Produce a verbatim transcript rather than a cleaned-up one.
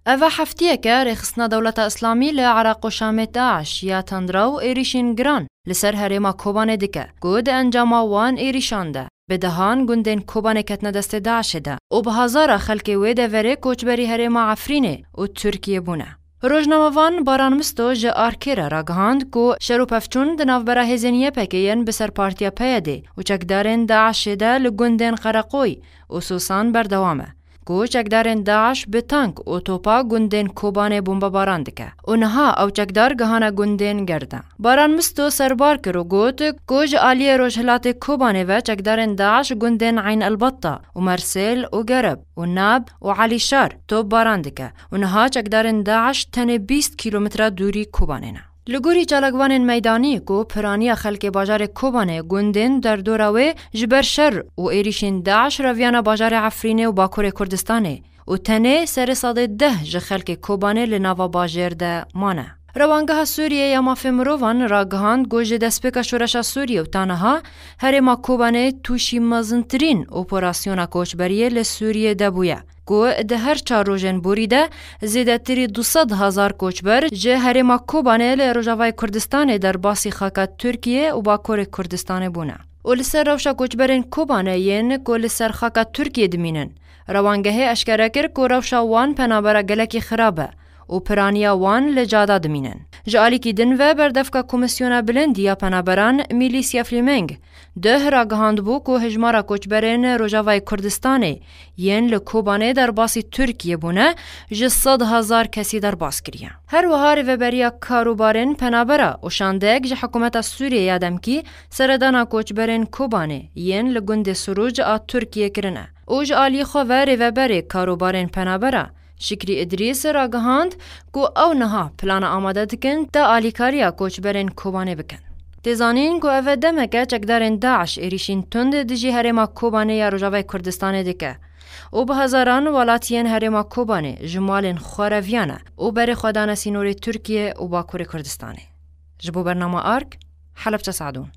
Eva heftiyeke rêxistina Dewleta Îslamî li Iraq û Şamê DAIŞ ya tundra û êrîşên giran li ser herêma Kobanê dike, ku di encama wan êrîşan de bi dehan gundên Kobanê ketine destê DAIŞê de û bi hezara xelkê wê deverê koçberî herêma Efrînê û Tirkiyê bûne. Rojnamevan Baran Misto ji Arkê re ragihand ku şer û pevçûn di navbera hêzên Y P G yên bi ser partiya P Y D û çekdarên DAIŞê de li gundên Qereqoy û Sosan berdewam e, ku çekdarên DAIŞ bi tank û topa gundên Kobanê bombebaran dike û niha ew çekdar gihane gundên Gerda. Baran Misto serbar kir û got ku ji aliyê rojhilatê Kobanê ve çekdarên DAIŞ gundên Eyn El Batta û Mersêl û Gereb û Nab û Elîşar topbaran dike û niha çekdarên DAIŞ tenê bîst kîlometre dûrî Kobanê ne. Li gorî çalakvanên meydanî ku piraniya xelkê bajarê Kobanê gundên derdora wê ji ber şer û êrîşên DAIŞ reviyana bajarê Efrînê û Bakurê Kurdistanê û tenê serê sedê deh ji xelkê Kobanê li nava bajêr de mane. Rewangeha Sûriyê ya Mafê Mirovan ragihand ku ji destpêka şoreşa Sûriyê û ta niha herêma Kobanê tûşî mezintirîn operasyona koçberiyê li Sûriyê de bûye, ku di her çar rojên borî de zêdetirî du sed hezar koçber ji herêma Kobanê li Rojavayê Kurdistanê derbasî xaka Tirkiyê û Bakurê Kurdistanê bûne. Û li ser rewşa koçberên Kobanê yên ku li ser xaka Tirkiyê dimînin, rewangehê eşkere kir ku rewşa wan penabera gelekî xirab e û piraniya wan li cada dimînin. Ji alîkî din ve berdevka Komîsyona Bilind ya Penaberan Milîsya Fleming duh ragihandibû ku hejmara koçberên Rojavayê Kurdistanê yên li Kobanê derbasî Tirkiyê bûne ji sed hezar kesî derbas kiriye. Her wiha rêveberiya karûbarên penabera û şandeyek ji hikûmeta Sûriyê ya demkî seredana koçberên Kobanê yên li gundê Suruc a Tirkiyê kirine û ji aliyê xwe ve rêveberê karûbarên penabera Şikrî Îdrîs ragihand ku ew niha plana amade dikin te alîkariya koçberên Kobanê bikin. Tê zanîn ku ev e demeke çekdarên DAIŞ êrîşên tund dijî herêma Kobanê ya Rojavayê Kurdistanê dike û bi hezaran welatiyên herêma Kobanê ji malên xwe reviyane û berê xwe dane sînorê Tirkiye û Bakurê Kurdistanê. Ji bo bernama Ark, Helebçe Sadûn.